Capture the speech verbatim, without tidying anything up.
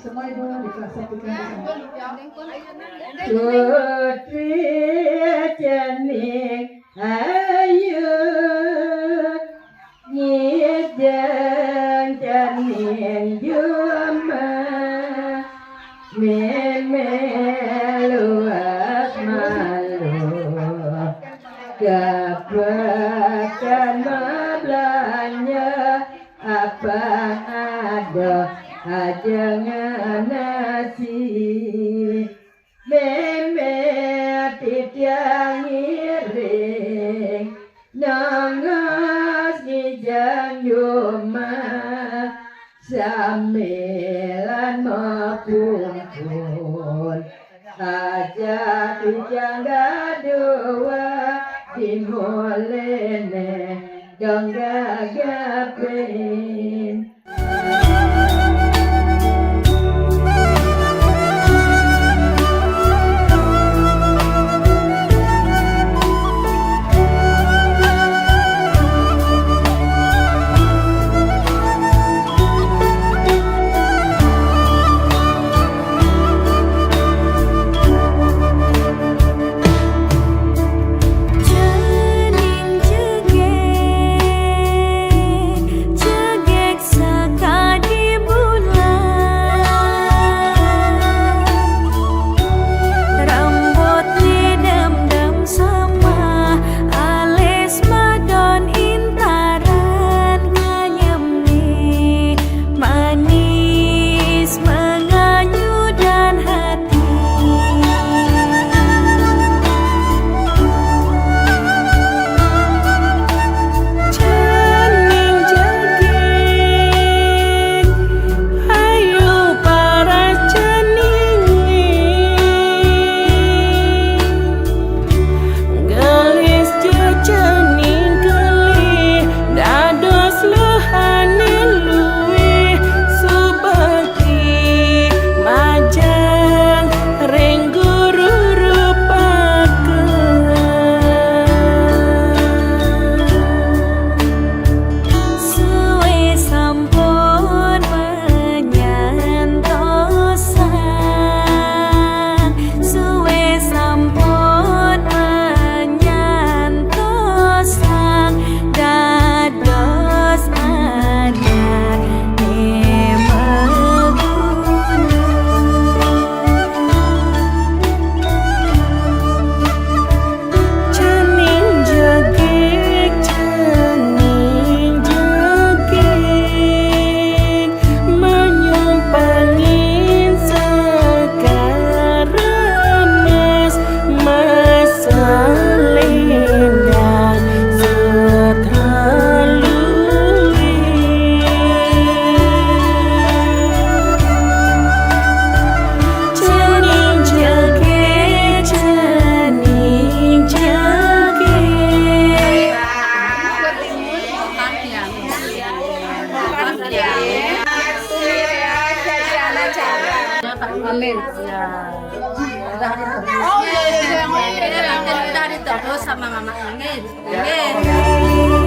Semua ibu dipersilakan. Putri cening ayu, ngijang cening jumah, meme luas malu, kapakan mabelanja, apa ada ajangan nasi. Meme titiang ngiring, nongos ngijang jumah, sambilan mapungkun. Aja titiang gadua, dimulene dong gagapin. Cening jegeg, jegeg sakadi bulan. Rambut ni dem-dem sama, alis madon intaran, nganyem ni manis menganyudan hati. Cening jegeg, ayu paras cening. Gelis jejeni gelih, dados luhane luih, subati majang ring guru rupaka. Suwe sampun menyantosang, suwe sampun menyantosang, dados anake maguna. Cening jegeg, cening jegeg, manyumpangin sekar emas, mas selendang sutra luih. Cening jegeg, cening jegeg. Amin. Ya. Udah diterus. Oh, iya, iya, iya. Udah diterus sama mama. Amin. Amin.